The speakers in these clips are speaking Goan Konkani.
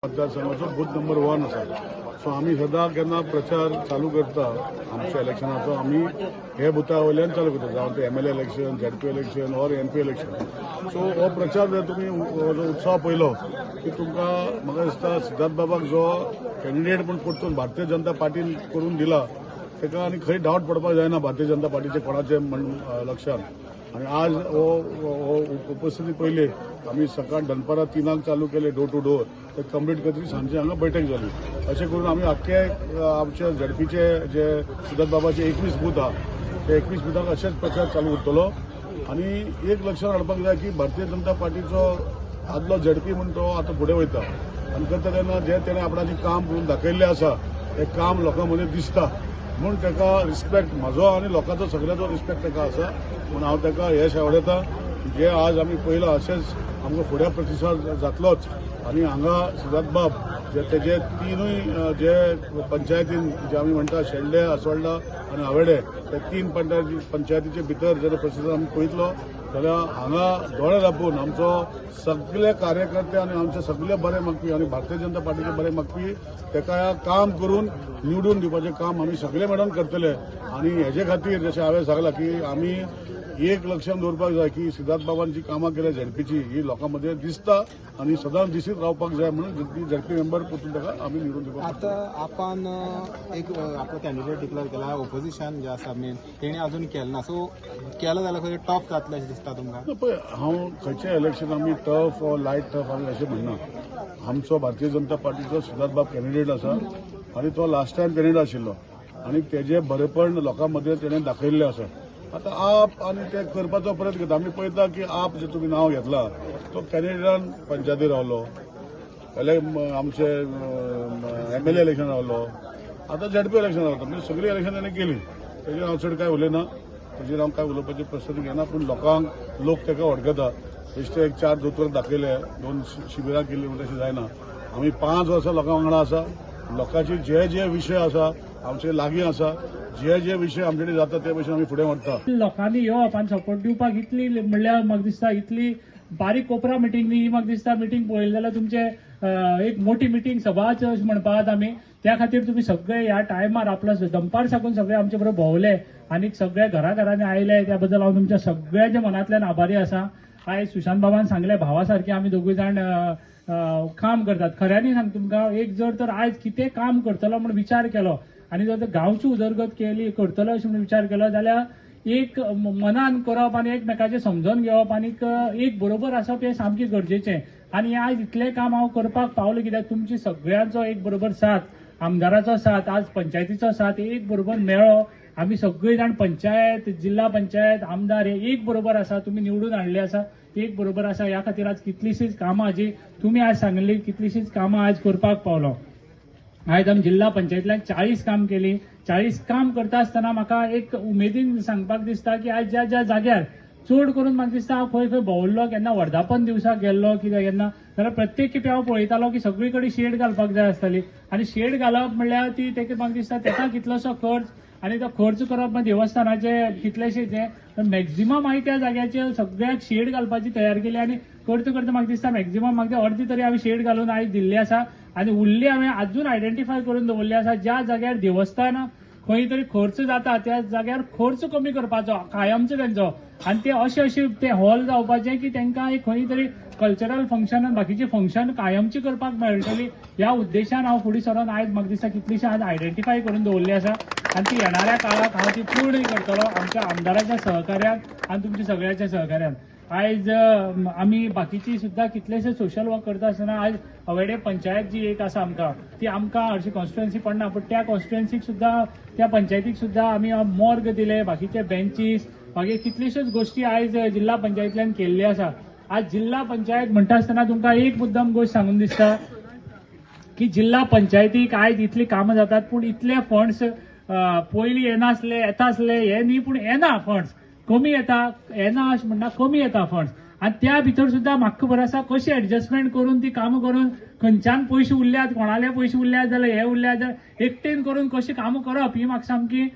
मतदारसंघाचो बूथ नंबर 1 आसा. सो आमी सदां केन्ना प्रचार चालू करता आमच्या इलेक्शनाचो, आमी हे बुथा वयल्यान चालू करता, जावं ते MLA election, ZP election or MP election. So हो प्रचार जर तुमी हो जो उत्साह पळयलो की तुमकां म्हाका दिसता सिद्धार्थ बाबाक जो कॅन्डिडेट म्हूण परतून भारतीय जनता पार्टीन करून दिला ताका आनी खंय डावट पडपाक जायना भारतीय जनता पार्टीचे कोणाचे म्हण लक्षात. आणि आज हो हो उपस्थिती पयली आमी सकाळ दनपारां 3क चालू केले डोर टू डोर, ते कंप्लीट करतकीर सांजे हांगा बैठक जाली. अशें करून आमी आख्खे आमचे झेडपीचे जे सिद्धार्थ बाबाचे 21 बूथ आहा, ते 21 बुथांक अशेंच प्रचार चालू उरतलो. आनी एक लक्षात हाडपाक जाय की भारतीय जनता पार्टीचो आदलो झेडपी म्हूण तो आतां फुडें वयता आनी करता तेन्ना जे तेणें आपणाचें काम करून दाखयल्लें आसा तें काम लोकां मदीं दिसता म्हूण ताका रिस्पेक्ट म्हाजो आनी लोकांचो सगळ्याचो रिस्पेक्ट ताका आसा. म्हूण हांव ताका हे शेवडयता, जे आज आमी पळयलां अशेंच आमकां फुडें प्रतिसाद जातलोच. आनी हांगा सिद्धार्थ बाब जे तेजे तिनूय जे पंचायतीन जे आमी म्हणटा शेल्डे, आसोल्डा आनी आवेडे, ते 3 पंचायतीचे भितर जर प्रतिसाद आमी पळयतलो जाल्यार हांगा दोळे दापून आमचो सगळे कार्यकर्ते आनी आमचे सगळे बरे मागपी आनी भारतीय जनता पार्टीचे बरे मागपी ताका काम करून निवडून दिवपाचें काम आमी सगळे मेळून करतले. आनी हेजे खातीर जशें हांवें सांगलां की आमी एक लक्षात दवरपाक जाय की सिद्धार्थ बाबान जी कामां केल्या झेडपीची ही लोकां मदीं दिसता आनी सदांच दिसीत रावपाक जाय म्हणून झेडपी मेंबर परतून ताका आमी निवडून दिवपाक. आतां आपण एक आपलो कॅन्डिडेट डिक्लेअर केला, ओपोजिशन जे आसा मेन तेणी अजून केलें ना, सो केलें जाल्यार खंय टफ जातलें अशें दिसता तुमकां? पळय, हांव खंयचें इलेक्शन आमी टफ ऑर लायट टफ आमी अशें म्हणना. आमचो भारतीय जनता पार्टीचो सिद्धार्थ बाब कॅन्डिडेट आसा आनी तो लास्ट टायम कॅन्डिडेट आशिल्लो आनी तेजें बरेपण लोकां मदीं तेणें दाखयल्लें आसा. आतां आप आनी ते करपाचो प्रयत्न करता. आमी पळयता की आप जे तुमी नांव घेतलां तो कॅन्डिडेटान पंचायती रावलो, आमचे एमएलए इलेक्शन रावलो, आतां झेडपी इलेक्शन रावता, म्हणजे सगळीं इलेक्शन ताणें केली. तेजेर हांव चड कांय उलयना, तेजेर हांव कांय उलोवपाचे प्रस्न घेना, पूण लोकांक लोक ताका वळखता. बेश्टे एक 4 दोतोर दाखयले, 2 शिबिरां केली म्हणटा तशें जायना. आमी 5 वर्सां लोकां वांगडा आसा, लोकांचे जे जे विशय आसा आमचे लागीं आसा, जे जे विशय आमचे कडेन जाता ते विशय आमी फुडें व्हरता. लोकांनी येवप आनी सपोर्ट दिवपाक इतली म्हणल्यार म्हाका दिसता इतली बारीक कोपरा मिटींग न्ही, म्हाका दिसता मिटींग पळयली जाल्यार तुमचे एक मोठी मिटींग सभाच अशें म्हणपाक आमी. त्या खातीर तुमी सगळे ह्या टायमार आपलो दनपार साकून सगळे आमचे बरोबर भोंवले आनी सगळे घरा घरांनी आयले, त्या बद्दल हांव तुमच्या सगळ्यांच्या मनांतल्यान आभारी आसा. आयज सुशांत बाबान सांगलें भावा सारके आमी दोगूय जाण काम करतात. खऱ्यांनी सांग तुमकां, एक जर तर आयज कितें काम करतलो म्हूण विचार केलो आनी जर तर गांवची उदरगत केली करतलो अशें म्हूण विचार केलो जाल्यार एक मनान करप आनी एकमेकाचें समजून घेवप आनी एक बरोबर आसप हें सामकें गरजेचें. आनी आयज इतलें काम हांव करपाक पावलें कित्याक तुमची सगळ्यांचो एक बरोबर साथ, आमदाराचो साथ, आज पंचायतीचो साथ एक बरोबर मेळ्ळो. आमी सगळीं जाण पंचायत, जिल्हा पंचायत, आमदार हे एक बरोबर आसा, तुमी निवडून हाडले आसा, एक बरोबर आसा. ह्या खातीर आज कितलीशींच कामां जी तुमी आज सांगली कितलीशींच कामां आज करपाक पावलो. आयज आमी जिल्हा पंचायतींतल्यान 40 काम केली. 40 काम करता आसतना म्हाका एक उमेदीन सांगपाक दिसता की आयज ज्या ज्या जाग्यार चड करून म्हाका दिसता हांव खंय खंय भोंवल्लो, केन्ना वर्धापन दिवसाक गेल्लो कित्याक केन्ना जाल्यार प्रत्येक खेपे हांव पळयतालो की सगळी कडेन शेड घालपाक जाय आसताली. आनी शेड घालप म्हणल्यार ती तेका म्हाका दिसता तेका कितलोसो खर्च आनी तो खर्च करप मागीर देवस्थानाचे कितलेशे ते मॅक्झिमम हांवें त्या जाग्याचेर सगळ्याक शेड घालपाची तयार केली. आनी करता करता म्हाका दिसता मॅक्झिमम म्हाका अर्दी तरी हांवें शेड घालून आयज दिल्ली आसा. आनी उरली हांवें अजून आयडेंटिफाय करून दवरली आसा ज्या जाग्यार देवस्थान खंय तरी खर्च जाता त्या जाग्यार खर्च कमी करपाचो कायमचो तेंचो. आनी ते अशे अशे ते हॉल जावपाचे की तांकां एक खंय तरी कल्चरल फंक्शन आनी बाकीचे फंक्शन कायमची करपाक मेळटली ह्या उद्देशान हांव फुडें सरोन आयज म्हाका दिसता कितलीशी आज आयडेंटिफाय करून दवरली आसा. आनी ती येणाऱ्या काळाक हांव ती पूर्ण करतलो आमच्या आमदाराच्या सहकार्यान आनी तुमच्या सगळ्याच्या सहकार्यान. आयज आमी बाकीची सुद्दां कितलेशे सोशल वर्क करता आसतना आयज अवेडे पंचायत जी एक आसा आमकां ती आमकां हरशी कॉन्स्टिट्युएन्सी पडना, पूण त्या कॉन्स्टिट्युएन्सीक सुद्दां त्या पंचायतीक सुद्दां आमी मोर्ग दिले, बाकीचे बेंचीस, मागीर कितल्योश्योच गोश्टी आयज जिल्हा पंचायतींतल्यान केल्ली आसा. आज जिल्हा पंचायत म्हणटा आसतना तुमकां एक मुद्दम गोश्ट सांगून दिसता की जिल्हा पंचायतीक आयज इतली कामां जातात पूण इतले फंड्स पयलीं येनासले, येता आसले हे न्ही, पूण येना फंड्स कमी येता, येना अशें म्हणना, कमी येता फंड्स. आनी त्या भितर सुद्दां म्हाका खबर आसा कशी एडजस्टमेंट करून ती कामां करून खंयच्यान पयशे उरल्यात, कोणाले पयशे उरल्यात जाल्यार हे उरल्यात जाल्यार एकटेन करून कशी कामां करप ही म्हाका सामकी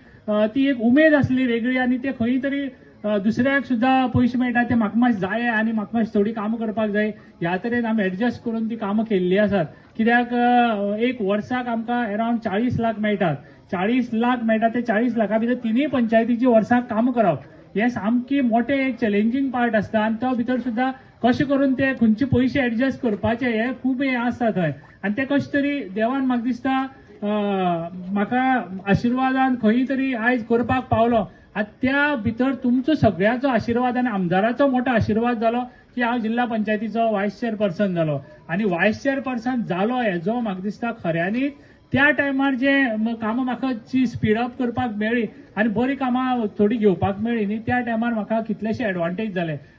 ती एक उमेद आसली वेगळी. आनी ते खंय तरी दुसऱ्याक सुद्दां पयशे मेळटा ते म्हाका मातशें जाय आनी म्हाका मातशें थोडी कामां करपाक जाय ह्या तरेन आमी एडजस्ट करून ती कामां केल्ली आसात. कित्याक एक वर्साक आमकां अरावंड 40 लाख मेळटात. 40 लाख मेळटा, ते 40 लाखा भितर तिनूय पंचायतीची वर्साक कामां करप हें सामकी मोठें एक चॅलेंजींग पार्ट आसता. आनी तो भितर सुद्दां कशें करून ते खंयचे पयशे एडजस्ट करपाचे हे खूब हें आसता थंय. आनी ते कशें तरी देवान म्हाका दिसता म्हाका आशिर्वादान खंय तरी आयज करपाक पावलो. आनी त्या भितर तुमचो सगळ्याचो आशिर्वाद आनी आमदाराचो मोठो आशिर्वाद जालो की हांव जिल्हा पंचायतीचो वायस चेअरपर्सन जालो. आनी वायस चेअरपर्सन जालो हेजो म्हाका दिसता खऱ्यांनीच त्या टायमार जे कामां म्हाका जी स्पीड अप करपाक मेळ्ळी आनी बरीं कामां थोडीं घेवपाक मेळ्ळी न्ही, त्या टायमार म्हाका कितलेशे एडवांटेज जाले.